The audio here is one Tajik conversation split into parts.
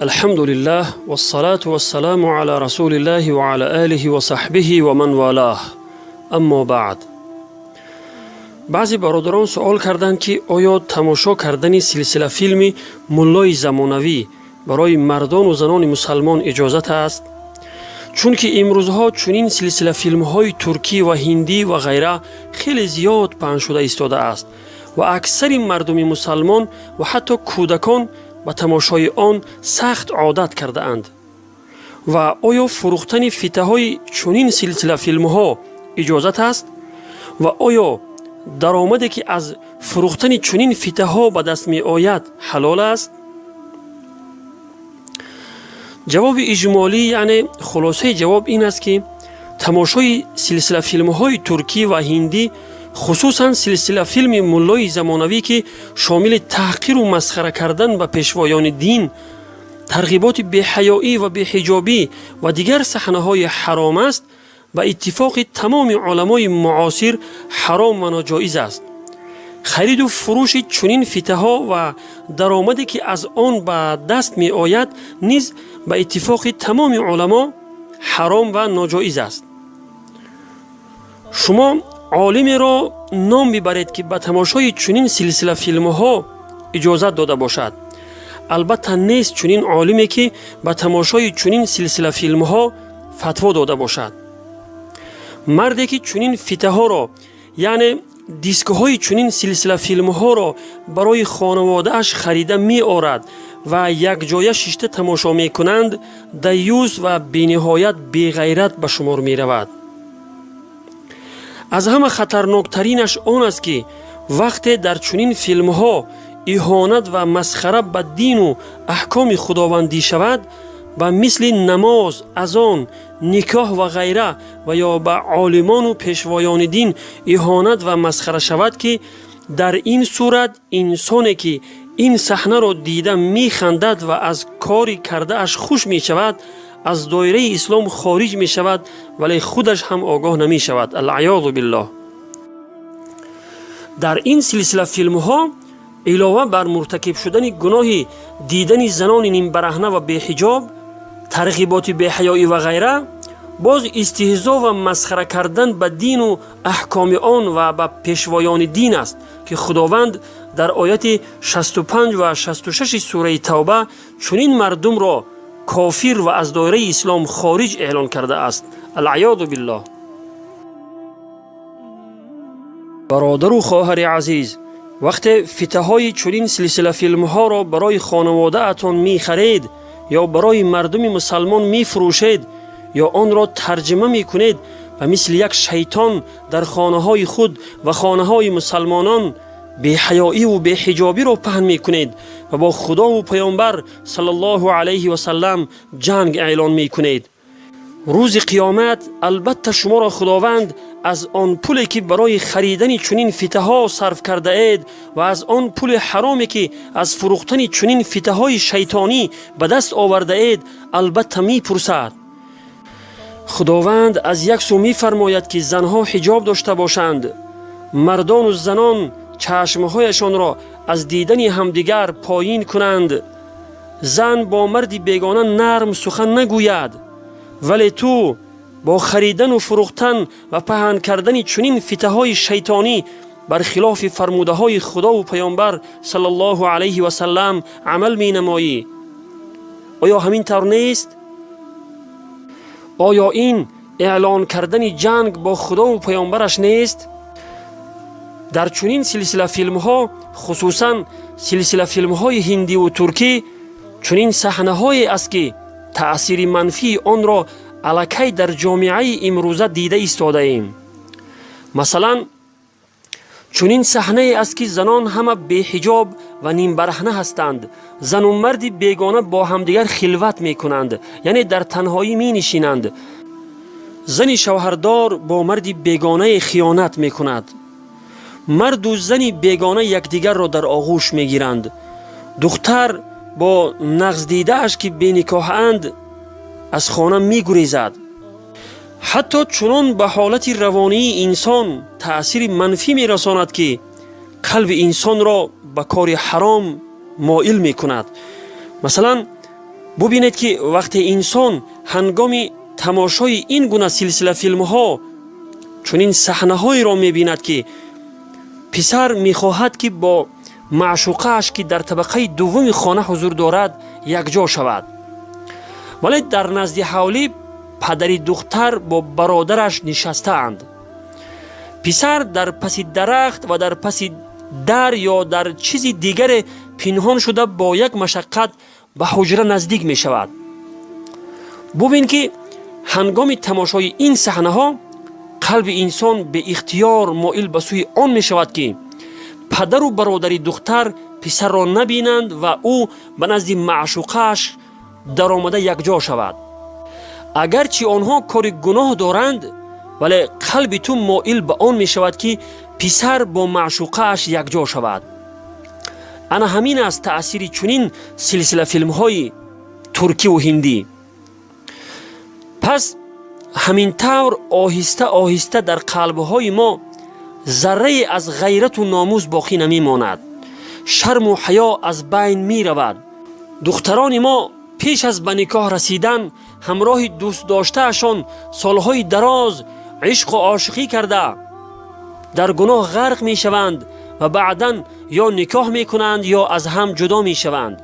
الحمد لله والصلاة والسلام على رسول الله وعلى آله وصحبه ومن والاه، أما بعد. Баъзе бародарон суол карданд, ки оё тамошо кардани силсила филми «Муллои замонавӣ» барои мардону занони мусалмон иҷозат аст, чунки имрӯзҳо чунин силсила филмҳои туркӣ ва ҳиндӣ ва ғайра хеле зиёд паҳн шуда истодааст ва аксари мардуми мусалмон ва ҳатто кӯдакон ба тамошои он сахт одат кардаанд, ва оё фурӯхтани фитаҳои чунин силсила филмҳо иҷозат аст, ва оё даромаде, ки аз фурӯхтани чунин фитаҳо ба даст меояд, ҳалол аст? Ҷавоби иҷмолӣ, яъне хулосаи ҷавоб ин аст, ки тамошои силсилафилмҳои туркӣ ва ҳиндӣ, хусусан силсилафилми «Муллои замонавӣ», ки шомили таҳқиру масхара кардан ба пешвоёни дин, тарғиботи беҳаёӣ ва беҳиҷобӣ ва дигар саҳнаҳои ҳаром аст, ба иттифоқи тамоми уламои муосир ҳаром ва ноҷоиз аст. Хариду фурӯши чунин фитаҳо ва даромаде, ки аз он ба даст меояд, низ ба иттифоқи тамоми уламо ҳаром ва ноҷоиз аст. Шумо олимеро ном бибаред, ки ба тамошои чунин силсила филмҳо иҷозат дода бошад. Албатта, нест чунин олиме, ки ба тамошои чунин силсила филмҳо фатво дода бошад. Марде, ки чунин фитаҳоро, яъне дискҳои чунин силсила филмҳоро барои хонаводааш харида меорад ва якҷоя шишта тамошо мекунанд, даюс ва бениҳоят беғайрат ба шумор меравад. Аз ҳама хатарноктаринаш он аст, ки вақте дар чунин филмҳо иҳонат ва масхара ба дину аҳкоми худовандӣ шавад, ба мисли намоз, азон, никоҳ ва ғайра, ва ё ба олимону пешвоёни дин иҳонат ва масхара шавад, ки дар ин сурат инсоне, ки ин саҳнаро дида механдад ва аз кори кардааш хуш мешавад, аз доираи ислом хориҷ мешавад, вале худаш ҳам огоҳ намешавад، العیاذ بالله. Дар ин силсила филмҳо илова бар муртакиб шудани гуноҳи дидани занони нимбараҳна ва беҳиҷоб, тарғиботи беҳаёӣ ва ғайра, боз истиҳзо ва масхара кардан ба дину аҳкоми он ва ба пешвоёни дин аст, ки Худованд дар ояти 65 ва 66 сураи Тавба чунин мардумро кофир ва аз доираи ислом хориҷ эълон кардааст، العیاذ بالله. Бародару хоҳари азиз, вақте фитаҳои чунин силсила филмҳоро барои хонаводаатон мехаред ё барои мардуми мусалмон мефурӯшед ё онро тарҷима мекунед, ба мисли як шайтон дар хонаҳои худ ва хонаҳои мусалмонон беҳаёиву беҳиҷобиро паҳн мекунед ва бо Худову Паёмбар صلى الله عليه وسلم ҷанг эълон мекунед. Рӯзи қиёмат албатта шуморо Худованд аз он пуле, ки барои харидани чунин фитаҳо сарф кардаед, ва аз он пули ҳароме, ки аз фурӯхтани чунин фитаҳои шайтонӣ ба даст овардаед, албатта мепурсад. Худованд аз як сӯ мефармояд, ки занҳо ҳиҷоб дошта бошанд, мардону занон чашмҳояшонро аз дидани ҳамдигар поин кунанд, зан бо марди бегона нарм сухан нагӯяд, вале ту бо харидану фурӯхтан ва паҳн кардани чунин фитаҳои шайтонӣ бар хилофи фармудаҳои Худову Паёмбар صلى الله عليه وسلم амал менамоӣ. Оё ҳамин тавр нест? Оё ин эълон кардани ҷанг бо Худову Паёмбараш нест? Дар чунин силсила филмҳо, хусусан силсила филмҳои ҳиндиву туркӣ, чунин саҳнаҳое аст, ки таъсири манфии онро аллакай дар ҷомеаи имрӯза дида истодаем. Масалан, чунин саҳнае аст, ки занон ҳама беҳиҷоб ва нимбараҳна ҳастанд, зану марди бегона бо ҳамдигар хилват мекунанд, яъне дар танҳоӣ менишинанд, зани шавҳардор бо марди бегонае хиёнат мекунад, марду зани бегона якдигарро дар оғӯш мегиранд, духтар бо нағздидааш, ки беникоҳанд, аз хона мегурезад. Ҳатто чунон ба ҳолати равонии инсон таъсири манфӣ мерасонад, ки қалби инсонро ба кори ҳаром моил мекунад. Масалан, Бубинед, ки вақте инсон ҳангоми тамошои ин гуна силсилафилмҳо чунин саҳнаҳоеро мебинад, ки писар мехоҳад, ки бо маъшуқааш, ки дар табақаи дуввуми хона ҳузур дорад, якҷо шавад, вале дар назди ҳавлӣ падари духтар бо бародараш нишастаанд, писар дар паси дарахт ва дар паси дар ё дар чизи дигаре пинҳон шуда, бо як машаққат ба ҳуҷра наздик мешавад. Бубин, ки ҳангоми тамошои ин саҳнаҳо қалби инсон беихтиёр моил ба сӯи он мешавад, ки падару бародари духтар писарро набинанд ва ӯ ба назди маъшуқааш даромада якҷо шавад. Агарчи онҳо кори гуноҳ доранд, вале қалби ту моил ба он мешавад, ки писар бо маъшуқааш якҷо шавад. Ана ҳамин аст таъсири чунин силсилафилмҳои туркиву ҳиндӣ. Пас ҳамин тавр оҳиста оҳиста дар қалбҳои мо заррае аз ғайрату номус боқӣ намемонад, шарму ҳаё аз байн меравад. Духтарони мо пеш аз ба никоҳ расидан ҳамроҳи дӯстдоштаашон солҳои дароз ишқу ошиқӣ карда, дар гуноҳ ғарқ мешаванд ва баъдан ё никоҳ мекунанд, ё аз ҳам ҷудо мешаванд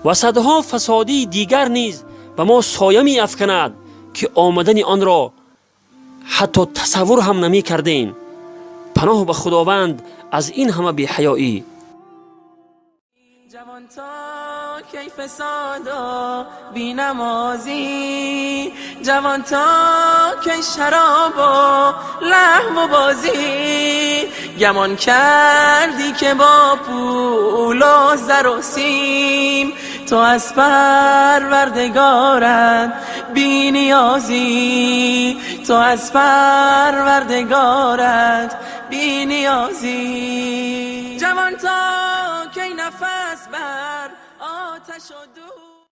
ва садҳо фасодии дигар низ ба мо соя меафканад, ки омадани онро ҳатто тасаввур ҳам намекардем. Паноҳ ба Худованд аз ин ҳама беҳаёӣ. جوان تا کی فساد و بینمازی؟ جوان تا کی شراب و لهو و بازی؟ گمان کردی که با پول و زر و سیم تو از پروردگارت بی نیازی، تو از پروردگارت بی نیازی. جوان تا کی نفس بر آتش و دود